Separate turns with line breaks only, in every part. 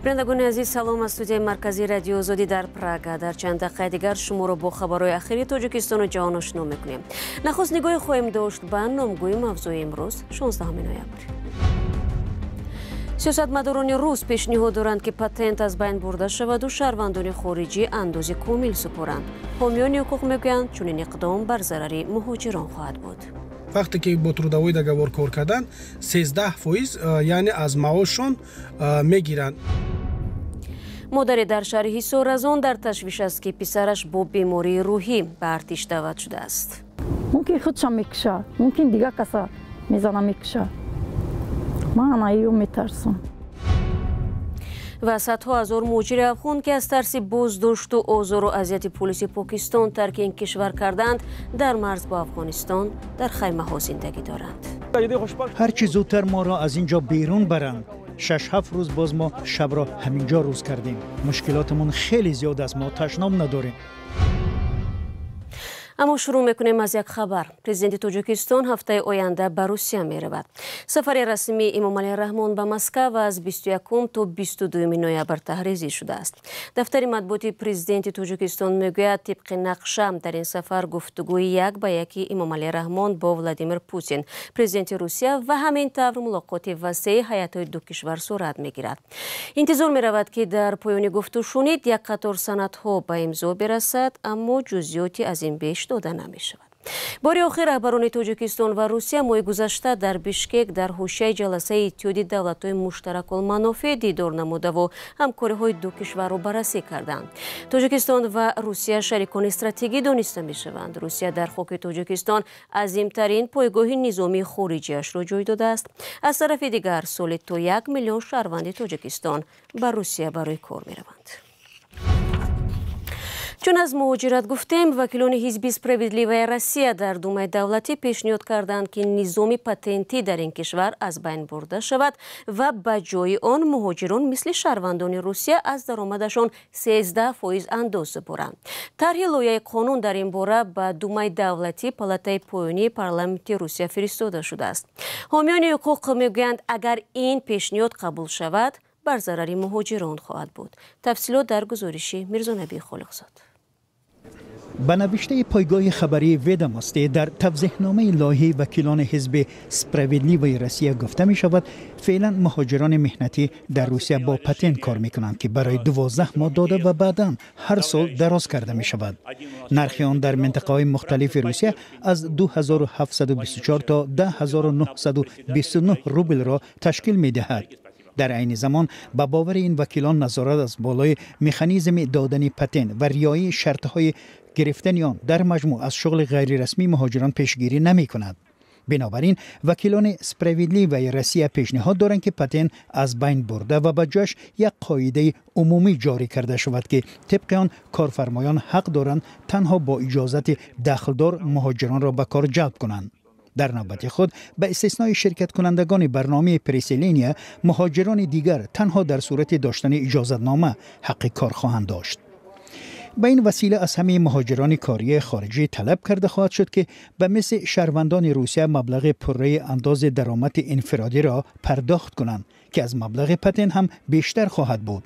Бинандагони азиз, салом аз студияи марказии Радиои Озодӣ дар Прага. Дар чанд дақиқаи дигар шуморо бо хабарҳои ахири Тоҷикистону ҷаҳон ошно мекунем. Нахуст нигоҳе хоҳем дошт ба номгӯи мавзӯи имрӯз, 16 ноябр. Сиёсатмадорони рус пешниҳод доранд, ки патент аз байн бурда шаваду шаҳрвандони хориҷӣ андози комил супоранд. Ҳомиёни ҳуқуқ мегӯянд, чунин иқдом бар зарари муҳоҷирон хоҳад буд.
Вақте ки бо трудовой договор кор кардан, 13%, яъне аз маошшон мегиранд.
Модаре дар шаҳри Ҳисор аз он дар ташвиш аст, ки писараш бо бемории рӯҳӣ ба артиш даъват шудааст.
Мумкин худшам мекуша, мумкин дигар каса мезана, мекуша. Ман аю метарсам.
Ва садҳо ҳазор муҳоҷири афғон, ки аз тарси боздошту озору азияти полиси Покистон тарки ин кишвар карданд, дар марз бо Афғонистон дар хаймаҳо зиндагӣ доранд.
Ҳарчи зудтар моро аз ин ҷо берун баранд. 6-7 рӯз боз мо шабро ҳамин ҷо рӯз кардем. Мушкилотамон хеле зиёд аст, мо ташноб надорем.
Аммо шурӯъ мекунем аз як хабар. Президенти Тоҷикистон ҳафтаи оянда ба Русия меравад. Сафари расмии Эмомалӣ Раҳмон ба Москва аз 21 то 22 ноябр таҳризӣ шудааст. Дафтари матбуоти президенти Тоҷикистон мегӯяд, тибқи нақша дар ин сафар гуфтугӯи як ба яки Эмомалӣ Раҳмон бо Владимир Путин, президенти Русия, ва ҳамин тавр мулоқоти васеи ҳайатҳои ду кишвар сурат мегирад. Интизор меравад, ки дар поёни гуфтушунид як қатор санадҳо ба имзо бирасад, аммо ҷузъиёти аз ин беш дода намешавад. Бори охир раҳбарони Тоҷикистон ва Русия моҳи гузашта дар Бишкек дар ҳошияи ҷаласаи Иттиҳоди давлатҳои муштаракулманофеъ дидор намудаву ҳамкориҳои ду кишварро баррасӣ карданд. Тоҷикистон ва Русия шарикони стратегӣ дониста мешаванд. Русия дар хоки Тоҷикистон азимтарин пойгоҳи низомии хориҷиашро ҷой додааст. Аз тарафи дигар, соли то 1 миллион шаҳрванди Тоҷикистон ба Русия барои кор мераванд. Чун аз муҳоҷират гуфтем, вакилони ҳизби «Справедливая Россия» дар Думаи давлатӣ пешниҳод карданд, ки низоми патентӣ дар ин кишвар аз байн бурда шавад ва ба ҷои он муҳоҷирон мисли шаҳрвандони Русия аз даромадашон 13% андоз супоранд. Тарҳи лоиҳаи қонун дар ин бора ба Думаи давлатӣ, палатаи поёнии парламенти Русия, фиристода шудааст. Ҳомиёни ҳуқуқ мегӯянд, агар ин пешниҳод қабул шавад, бар зарари муҳоҷирон хоҳад буд. Тафсилот дар гузориши Мирзонабии Холиқзод.
Ба навиштаи пойгоҳи хабарии «Ведомости», дар тавзеҳномаи лоиҳаи вакилони ҳизби «Справедливая Россия» гуфта мешавад, феълан муҳоҷирони меҳнатӣ дар Русия бо патент кор мекунанд, ки барои 12 моҳ дода ва баъдан ҳар сол дароз карда мешавад. Нархи он дар минтақаҳои мухталифи Русия аз 2724 то 10 929 рублро ташкил медиҳад. Дар айни замон, ба бовари ин вакилон, назорат аз болои механизми додани патент ва риояи шартҳои гирифтани он дар маҷмӯъ аз шуғли ғайрирасмии муҳоҷирон пешгирӣ намекунад. Бинобар ин вакилони «Справедливая Россия» пешниҳод доранд, ки патент аз байн бурда ва ба ҷояш як қоидаи умумӣ ҷорӣ карда шавад, ки тибқи он корфармоён ҳақ доранд танҳо бо иҷозати дахлдор муҳоҷиронро ба кор ҷалб кунанд. Дар навбати худ, ба истиснои ширкаткунандагони барномаи переселения, муҳоҷирони дигар танҳо дар сурати доштани иҷозатнома ҳаққи кор хоҳанд дошт. Ба ин васила аз ҳамаи муҳоҷирони кории хориҷӣ талаб карда хоҳад шуд, ки ба мисли шаҳрвандони Русия маблағи пурраи андози даромади инфиродиро пардохт кунанд, ки аз маблағи патент ҳам бештар хоҳад буд.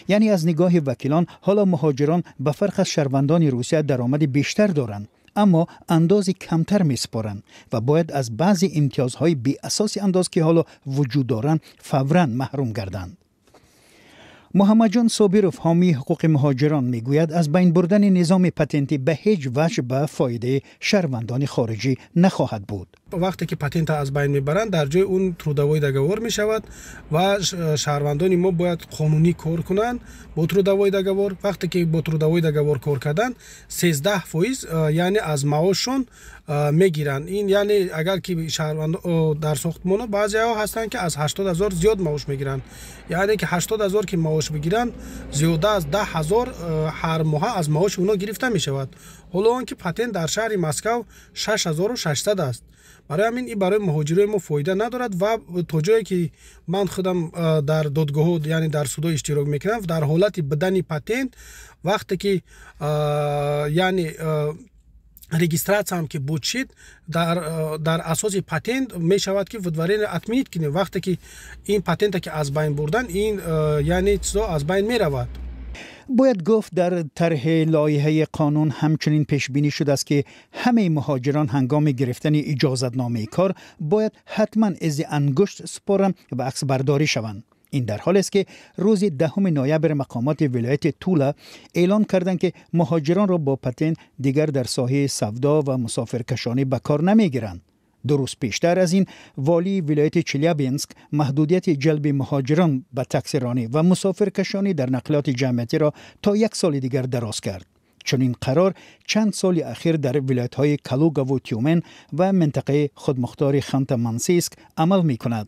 Яъне, аз нигоҳи вакилон, ҳоло муҳоҷирон ба фарқ аз шаҳрвандони Русия даромади бештар доранд, аммо андози камтар месупоранд ва бояд аз баъзе имтиёзҳои беасоси андоз, ки ҳоло вуҷуд доранд, фавран маҳрум гарданд. Муҳаммадҷон Собиров, ҳомии ҳуқуқи муҳоҷирон, мегӯяд, аз байн бурдани низоми патентӣ ба ҳеҷ ваҷҳ ба фоидаи шаҳрвандони хориҷӣ нахоҳад буд.
Вақте ки патента аз байн мебаранд, дар ҷои он трудовой договор мешавад ва шаҳрвандони мо бояд қонунӣ кор кунанд бо трудовой договор. Вақте ки бо трудовой договор кор карданд, 13%, яъне аз маошшон мегиранд. Ин яъне, агар ки шаҳрванд дар сохтмоно баъзеҳо ҳастанд, ки аз 80 000 зиёд маош мегиранд, яъне ки 80 000 ки маош бигиранд, зиёда аз 10 000 ҳар моҳа аз маоши онҳо гирифта мешавад. Ҳоло он ки патент дар шаҳри Москав 6600 аст. Барои ҳамин ин барои муҳоҷирои мо фоида надорад. Ва то ҷое ки ман худам дар додгоҳҳо, яъне дар судҳо иштирок мекунам, дар ҳолати бидани патент, вақте ки яъне Регистрация ҳам ки буд шид, дар асоси патент мешавад ки выдворение отменить кунем. Вақте ки ин патента ки аз байн бурдан, ин яъне чизо аз байн меравад.
Бояд гуфт, дар тарҳи лоиҳаи қонун ҳамчунин пешбинӣ шудааст, ки ҳамаи муҳоҷирон ҳангоми гирифтани иҷозатномаи кор бояд ҳатман изи ангушт супоранд ва аксбардорӣ шаванд. Ин дар ҳолест, ки рӯзи 10 ноябр мақомоти вилояти Тула эълон карданд, ки муҳоҷиронро бо патент дигар дар соҳаи савдо ва мусофиркашонӣ ба кор намегиранд. 2 рӯз пештар аз ин волии вилояти Челябинск маҳдудияти ҷалби муҳоҷирон ба таксиронӣ ва мусофиркашонӣ дар нақлиёти ҷамъиятиро то як соли дигар дароз кард. Чунин қарор чанд соли ахир дар вилоятҳои Калугаву Тюмен ва минтақаи худмухтори Ханта Мансийск амал мекунад.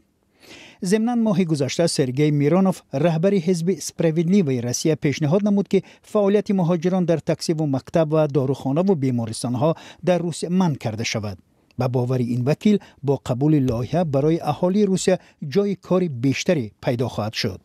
Зимнан, моҳи гузашта Сергей Миронов, раҳбари ҳизби «Справедливая Россия», пешниҳод намуд, ки фаъолияти муҳоҷирон дар таксиву мактаб ва дорухонаву бемористонҳо дар Русия манъ карда шавад. Ба бовари ин вакил, бо қабули лоиҳа барои аҳолии Русия ҷои кори бештаре пайдо хоҳад шуд.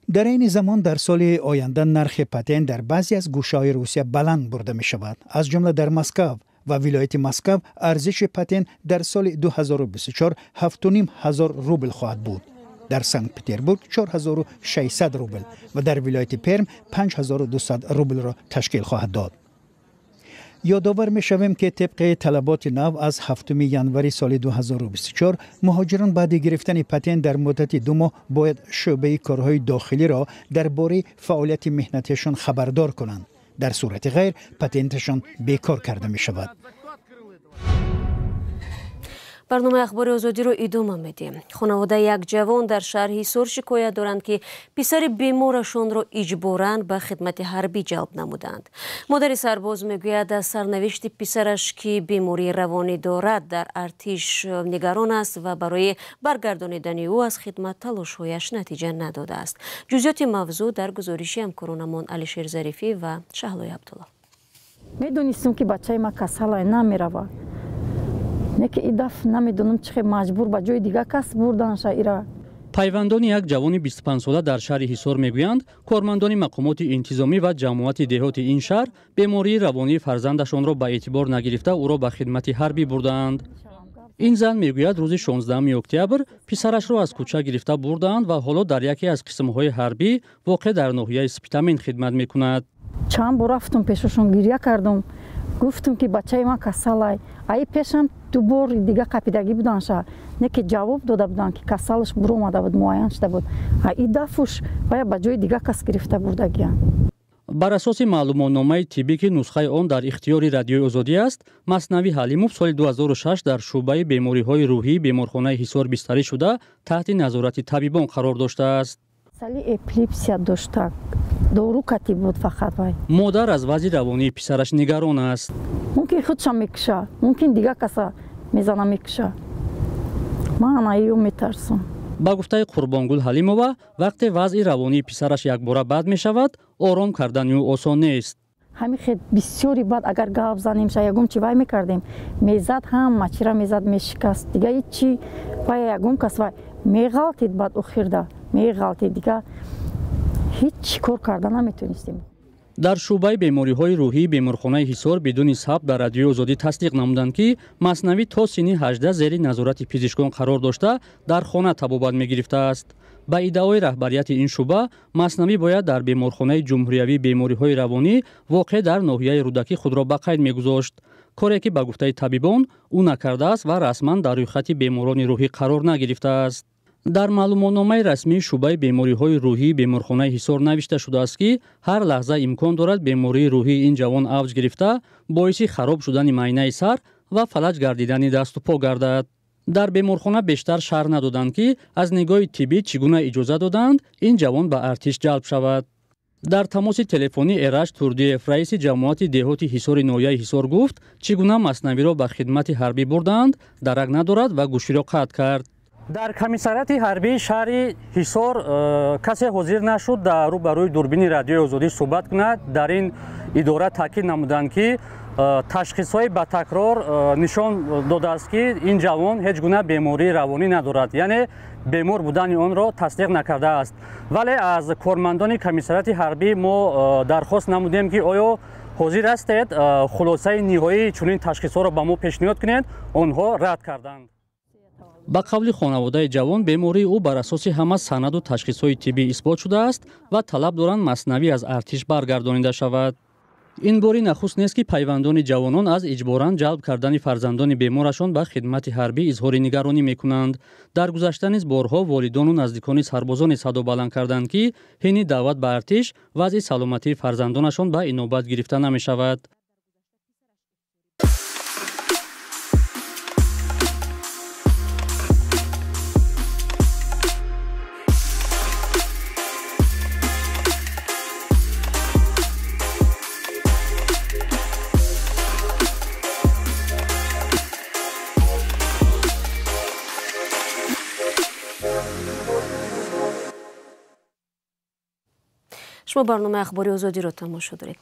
Дар айни замон дар соли оянда нархи патент дар баъзе аз гӯшаҳои Русия баланд бурда мешавад. Аз ҷумла дар Москав ва вилояти Москав арзиши патент дар соли 2024 7,5 ҳазор рубл хоҳад буд, дар Санкт Петербург 4600 рубл ва дар вилояти Перм 5200 рублро ташкил хоҳад дод. Ёдовар мешавем, ки тибқи талаботи нав аз 7 январи соли 2024 муҳоҷирон баъди гирифтани патент дар муддати 2 моҳ бояд шӯъбаи корҳои дохилиро дар бораи фаъолияти меҳнатиашон хабардор кунанд. Дар сурати ғайр патенташон бекор карда мешавад.
Барномаи Ахбори Озодиро идома медиҳем. Хонаводаи як ҷавон дар шаҳри Ҳисор шикоят доранд, ки писари беморашонро иҷборан ба хидмати ҳарбӣ ҷалб намуданд. Модари сарбоз мегӯяд, аз сарнавишти писараш, ки бемории равонӣ дорад, дар артиш нигарон аст ва барои баргардонидани ӯ аз хидмат талошҳояш натиҷа надодааст. Ҷузъиёти мавзӯъ дар гузориши ҳамкоронамон Алишер Зарифӣ ва Шаҳлои Абдулло.
Медонистум, ки бачаи ма касалай, намерава. Не ки и даф намедонам, чӣ хел маҷбур ба ҷои дига кас бурданша ира.
Пайвандони як ҷавони 25сола дар шаҳри Ҳисор мегӯянд, кормандони мақомоти интизомӣ ва ҷамоати деҳоти ин шаҳр бемории равонии фарзандашонро ба эътибор нагирифта, ӯро ба хидмати ҳарбӣ бурдаанд. Ин зан мегӯяд, рӯзи 16 октябр писарашро аз кӯча гирифта бурдаанд ва ҳоло дар яке аз қисмҳои ҳарбӣ, воқеъ дар ноҳияи Спитамен, хидмат мекунад.
Чанд бор рафтум пешашон, гиря кардум, гуфтум, ки бачаи ман касалай. Аи пешам ду бор дига қапидагӣ буданша, не ки ҷавоб дода буданд, ки касалаш буромада буд, муайян шуда буд. А и дафуш вая ба ҷои дига кас гирифта бурдагиянд.
Бар асоси маълумотномаи тиббӣ, ки нусхаи он дар ихтиёри Радиои Озодӣ аст, Маснавӣ Ҳалимов соли 2006 дар шӯъбаи бемориҳои рӯҳии беморхонаи Ҳисор бистарӣ шуда, таҳти назорати табибон қарор доштааст.
Касали эпилепсия дошта, дору кати буд фақат вай.
Модар аз вазъи равонии писараш нигарон аст.
Мумкин худша мекуша, мумкин дига каса мезана, мекуша. Ман анаиё метарсам.
Ба гуфтаи Қурбонгул Ҳалимова, вақте вазъи равонии писараш якбора бад мешавад, ором кардани ӯ осон нест.
Ҳамин хел бисёри бад, агар гап занем ша, ягон чи вай мекардем, мезад, ҳама чира мезад, мешикаст, дига ҳичи вай ягон кас вай меғалтид, баъд охирда меғалтид, дига ҳеҷ кор карда наметонистем.
Дар шӯъбаи бемориҳои рӯҳии беморхонаи Ҳисор бидуни сабт дар Радиои Озодӣ тасдиқ намуданд, ки Маснавӣ то синни 18 зери назорати пизишкон қарор дошта, дар хона табобат мегирифтааст. Ба иддаои раҳбарияти ин шӯъба, Маснавӣ бояд дар беморхонаи ҷумҳуриявии бемориҳои равонӣ, воқеъ дар ноҳияи Рӯдакӣ, худро ба қайд мегузошт, коре ки ба гуфтаи табибон ӯ накардааст ва расман дар рӯйхати беморони рӯҳӣ қарор нагирифтааст. Дар маълумотномаи расмии шӯъбаи бемориҳои рӯҳии беморхонаи Ҳисор навишта шудааст, ки ҳар лаҳза имкон дорад бемории рӯҳии ин ҷавон авҷ гирифта, боиси хароб шудани майнаи сар ва фалаҷ гардидани дасту по гардад. Дар беморхона бештар шарҳ надоданд, ки аз нигоҳи тиббӣ чӣ гуна иҷоза доданд ин ҷавон ба артиш ҷалб шавад. Дар тамоси телефонӣ Эраҷ Турдиев, раиси ҷамоати деҳоти Ҳисори ноҳияи Ҳисор, гуфт, чӣ гуна Маснавиро ба хидмати ҳарбӣ бурдаанд, дарак надорад ва гӯширо қатъ кард. Дар комиссариати ҳарбии шаҳри Ҳисор касе ҳозир нашуд дар рӯ ба рӯи дурбини Радиои Озодӣ суҳбат кунад. Дар ин идора таъкид намуданд, ки ташхисҳои ба такрор нишон додааст, ки ин ҷавон ҳеҷ гуна бемории равонӣ надорад, яъне бемор будани онро тасдиқ накардааст. Вале аз кормандони комиссариати ҳарбӣ мо дархост намудем, ки оё ҳозир ҳастед хулосаи ниҳоии чунин ташхисҳоро ба мо пешниҳод кунед, онҳо рад карданд. Ба қавли хонаводаи ҷавон, бемории ӯ бар асоси ҳама санаду ташхисҳои тиббӣ исбот шудааст ва талаб доранд Маснавӣ аз артиш баргардонида шавад. Ин бори нахуст нест, ки пайвандони ҷавонон аз иҷборан ҷалб кардани фарзандони беморашон ба хидмати ҳарбӣ изҳори нигаронӣ мекунанд. Дар гузашта низ борҳо волидону наздикони сарбозоне садо баланд карданд, ки ҳини даъват ба артиш вазъи саломатии фарзандонашон ба инобат гирифта намешавад.
Шумо барномаи Ахбори Озодиро тамошо доред.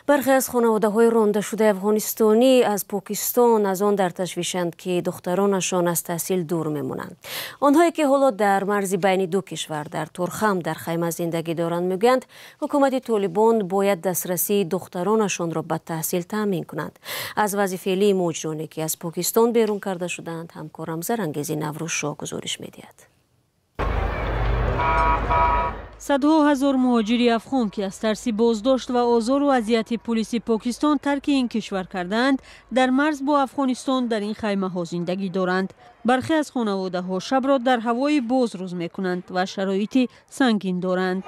Бархе аз хонаводаҳои рондашудаи афғонистонӣ аз Покистон аз он дар ташвишанд, ки духтаронашон аз таҳсил дур мемонанд. Онҳое ки ҳоло дар марзи байни ду кишвар дар Турхам дар хайма зиндагӣ доранд, мегӯянд, ҳукумати Толибон бояд дастрасии духтаронашонро ба таҳсил таъмин кунанд. Аз вазъи феълии муҳоҷироне, ки аз Покистон берун карда шудаанд, ҳамкорам Зарангези Наврӯзшоҳ гузориш медиҳад.
Садҳо ҳазор муҳоҷири афғон, ки аз тарси боздошт ва озору азияти пулиси Покистон тарки ин кишвар кардаанд, дар марз бо Афғонистон дар ин хаймаҳо зиндагӣ доранд. Бархе аз хонаводаҳо шабро дар ҳавои боз рӯз мекунанд ва шароити сангин доранд.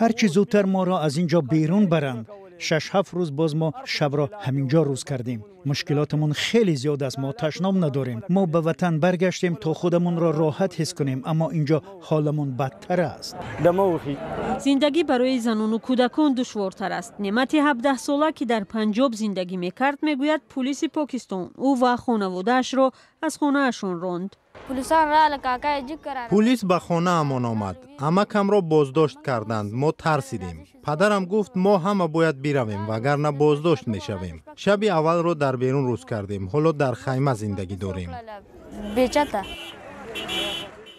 Ҳарчи зудтар моро аз ин ҷо берун баранд. 6-7 рӯз боз мо шабро ҳаминҷо рӯз кардем. Мушкилотамон хеле зиёд аст, мо ташноб надорем. Мо ба ватан баргаштем то худамонро роҳат ҳис кунем, аммо инҷо ҳоламон бадтар аст.
Зиндагӣ барои занону кӯдакон душвортар аст. Неъмати 17-сола, ки дар Панҷоб зиндагӣ мекард, мегӯяд, пулиси Покистон ӯ ва хонаводаашро аз хонаашон ронд.
Пулис ба хонаамон омад. Амакамро боздошт карданд. Мо тарсидем. Падарам гуфт, мо ҳама бояд биравем, вагарна боздошт мешавем. Шаби аввалро дар берун рӯз кардем. Ҳоло дар хайма зиндагӣ дорем.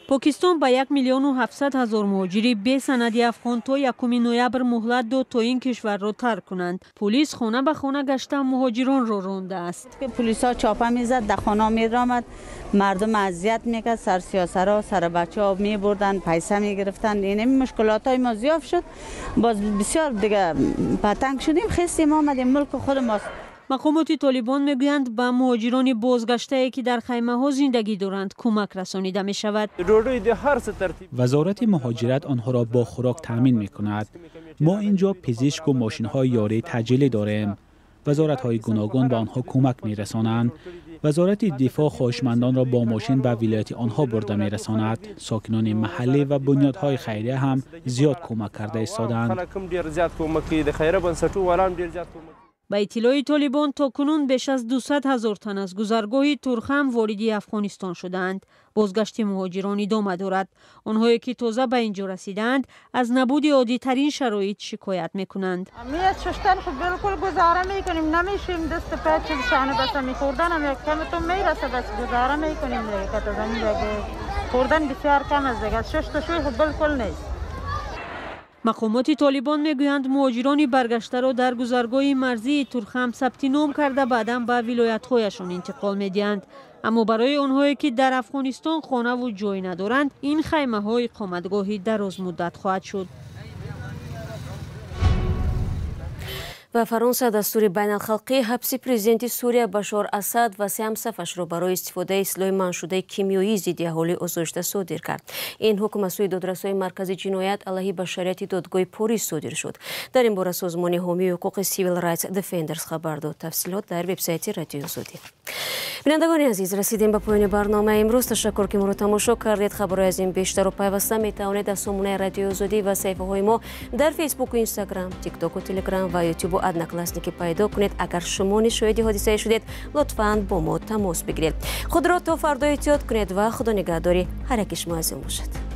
Покистон ба 1 700 000 муҳоҷири бесанади афғон то 1 ноябр муҳлат дод, то ин кишварро тарк кунанд. Пулис хона ба хона гашта муҳоҷиронро рондааст.
Пулисҳо чопа мезад, дар хона меромад, мардум азият мекард, сар сиёсаро, сар бачаҳо мебурданд, пайса мегирифтанд. Ин мушкилотҳои мо зиёд шуд. Боз бисёр дига патанг шудем, хестем, омадем, мулки худ мост.
Мақомоти Толибон мегӯянд, ба муҳоҷирони бозгаштае, ки дар хаймаҳо зиндагӣ доранд, кӯмак расонида мешавад.
Вазорати муҳоҷират онҳоро бо хӯрок таъмин мекунад. Мо инҷо пизишку мошинҳои ёрии таъҷилӣ дорем. Вазоратҳои гуногун ба онҳо кӯмак мерасонанд. Вазорати дифоъ хоҳишмандонро бо мошин ба вилояти онҳо бурда мерасонад. Сокинони маҳаллӣ ва бунёдҳои хайрия ҳам зиёд кӯмак карда истодаанд.
Ба иттилои Толибон, то кунун беш аз 200 ҳазор тан аз гузаргоҳи Турхам вориди Афғонистон шудаанд. Бозгашти муҳоҷирон идома дорад. Онҳое ки тоза ба ин ҷо расидаанд, аз набуди оддитарин шароит шикоят мекунанд. Мақомоти Толибон мегӯянд, муҳоҷирони баргаштаро дар гузаргоҳи марзии Турхам сабти ном карда, баъдан ба вилоятҳояшон интиқол медиҳанд. Аммо барои онҳое, ки дар Афғонистон хонаву ҷой надоранд, ин хаймаҳо иқоматгоҳи дарозмуддат хоҳад шуд.
Ва Фаронса дастури байналхалқии ҳабси президенти Сурия Башор Асад ва се ҳамсафашро барои истифодаи силоҳи манъшудаи кимиёӣ зидди аҳолӣ озошта содир кард. Ин ҳукм аз сӯи додрасҳои маркази ҷиноят алайҳи башарияти додгоҳи Порис содир шуд. Дар ин бора созмони ҳомии ҳуқуқи Civil Rights Defenders хабар дод. Тафсилот дар вебсайти Радиои Озодӣ. Бинандагони азиз, расидем ба поёни барномаи имрӯз. Ташаккур, ки моро тамошо кардед. Хабарҳои аз ин бештарро пайваста метавонед аз сомонаи Радиои Озодӣ ва саҳифаҳои мо дар Фейсбуку, Инстаграм, Тиктоку, Телеграм ва Ютубу Одноклассники пайдо кунед. Агар шумо низ шоҳиди ҳодисае шудед, лутфан бо мо тамос бигиред. Худро то фардо эҳтиёт кунед ва Худо нигаҳдори ҳар яки шумо азизон бошад.